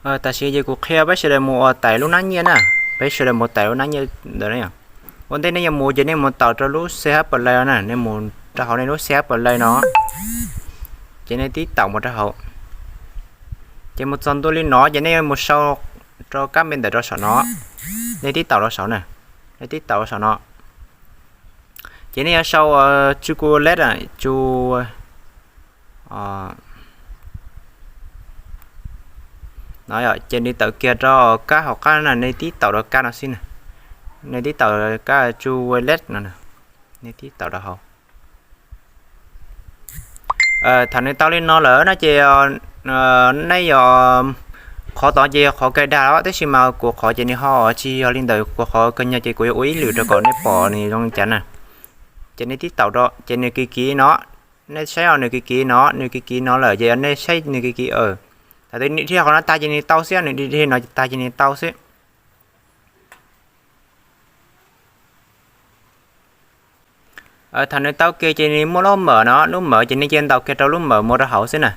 Tam sim ces kuv qhia peb sawv daws mus ua tải lub nab nyiaj na, peb sawv daws mus tải lub nab nyiaj ntawd na yom. Ua ntej nej yuav mus ces nej mus taus rau lub C H Play na, nej mus rau hauv nej lub C H Play no, ces nej tib taum mus rau hauv. Ces mus txog ntua li no ces nej mus sau rau kab npe ntawm rau saum no, nej tib taum rau saud na, nej tib taum rau saum no. Ces nej yuav sau Chocolate, chu no, ces nws tawm kiag rau kab hauv qab no, nej tib taum rau kab no xwb na. Nej tib taum kab chu wallet no, nej tib taum rau hauv. Thaum nws tau li no lawm no ces nej yuav, qhov tod ces yog qhov kawg dag, tab sis mas kuv qhov ces nws ho tsis yog li ntawd, kuv qhov kawg nyog ces kuv yuav ua ib lwm rau kom nej pom nws zoo li cas na. Ces nej tib taum rau ces nws kiv kiv no, nej saib os, nws kiv kiv no, nws kiv kiv no lawm ces nej saib nws kiv kiv. Thaum twg nws dhia qhov no tag ces nws tau xwb, nws dhia no tag ces nws tau xwb. Thaum nws tau kiag ces nws muaj lub mawm no, lub mawm ces nej cia ntaus kiag rau lub mawm mus rau hauv xwb na.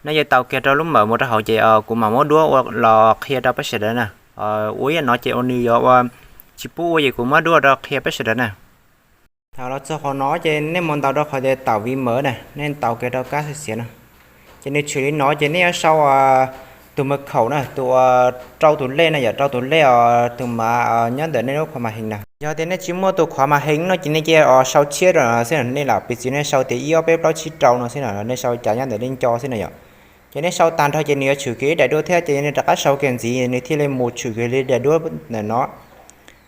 Nej cia ntaus kiag rau lub mawm mus rau hauv ces kuv mam muab duab ua los qhia rau peb sawv daws na. Ua ib yam no ces ua nws yuav ua tsis pub ua ces kuv muab duab rau qhia peb sawv daws na. Thaum los txog qhov no ces nej mus ntaus rau qhov tias tải ví mới na, nej ntaus kiag rau kab xiav xiav no. Ces nws tshwm li no ces nej yuav sau tus mật khẩu na, tus rau tus lej na, yog rau tus lej os, tus mav nyob ntawm nej lub qhov màn hình na. Yog tias nej tsis muaj tus qhov màn hình no ces nej cia sau tshiab rau no xwb na, nej lam piv txwv nej sau tias ib ob peb plaub tsib rau no xwb na, nej sau cas nyob ntawm nej nco xwb na yom. Ces nej sau tag nrho ces nws yuav tshwm kiag ib daim duab thiab ces nej rov qab sau kiag ntxiv nws thiaj li mus tshwm kiag li daim duab ntawm no.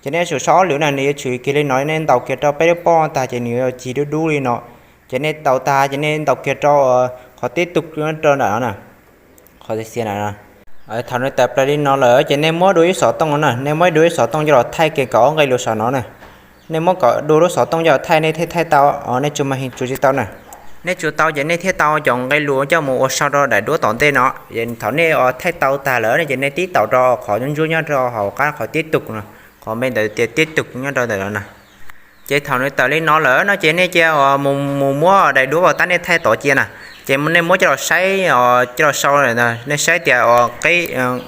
Ces nej yuav tsum sau ob lwm na, nws yuav tshwm kiag li no, nej ntaus kiag rau peb lub pob tag ces nws yuav cig dub dub li no. Ces nej ntaus tag ces nej ntaus kiag rau qhov tiếp tục nyob rau ntawm no na, qhov xiav xiav na. Thaum nws tawm plaws li no lawm ces nej muab dua ib xov tooj no na, nej muab dua ib xov tooj coj los thaij kiag kaum ob nqe lus saum no na. Nej muab kaum dua lub xov tooj coj los thaij nej thiaj thaij tau, nej tsuas màn hình tsuas tsis tau na. Nej tsuas tau ces nej thiaj tau cov nqe lus coj mus ua sau rau daim duab tom ntej no. Thaum nej thaij tau tag lawm no ces nej tib taum rau qhov ntsuab ntsuab nyob rau hauv qab qhov tiếp tục no, qhov npe ntawd tias tiếp tục nyob rau ntawm no na. Ces thaum nws tawm li no lawm no ces nej cia mus muab daim duab uas tab nej thaij tod cia na, ces nej muab coj los saib, coj los sau, nej saib tias qeb,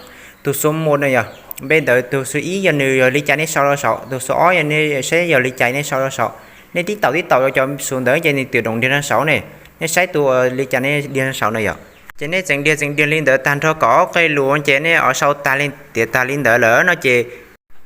tus số một na yog, npe ntawd tus số ib yog nws yog li cas nej sau rau saud, tus số hai yog nej saib yog li cas nej sau rau saud. Nej tib taum tib taum rau cov số ntawd ces nws tự động nrhiav rau saud ne, nej saib tus li cas nej nrhiav rau saud na yom. Ces nej txeev nrhiav txeev nrhiav li ntawd tag nrho kaum ob nqe lus ces nej sau tag li tiav tag li ntawd lawm no ces,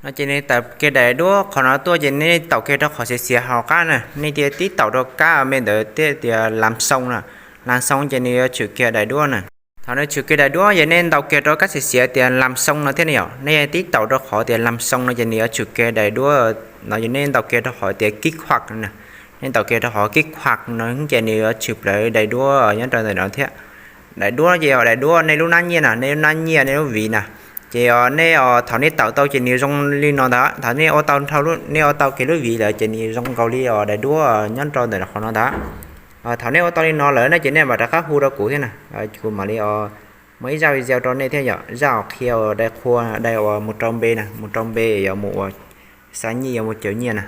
no ces nws tawm kiag daim duab qhov no tuaj ces nej taum kiag rau qhov xiav xiav hauv qab na, nej cia tib taum rau kab me ntawd thiaj tias làm xong na, làm xong ces nws yuav tshwm kiag daim duab na. Thaum nws tshwm kiag daim duab ces nej ntaus kiag rau kab xiav xiav tias làm xong no thiab ne yom, nej tib taum rau qhov tias làm xong no ces nws yuav tshwm kiag daim duab no, ces nej ntaus kiag rau qhov tias kích hoạt na, nej ntaus kiag rau qhov kích hoạt no ces nws yuav tshwm plaws daim duab nyob rau ntawm no thiab. Daim duab ces yog daim duab nej lub nab nyiaj na, nej lub nab nyiaj nej lub ví na. Ces nej thaum nej taum tau ces nws zoo li no ntag, thaum nej ua tau, nej ua tau kiag lub ví lawm ces nws zoo nkaus li daim duab nyob rau ntawm qhov no ntag. Thaum nej ua tau li no lawm no ces nej mam rov qab hu rau kuv thiab na, kuv mam li muaj ib zaj video rau nej thiab yom, zaj uas qhia uas dai qhua, dai uas mus rau npe na, mus rau npe yog mus ua xa nyiaj, yog mus caum nyiaj na.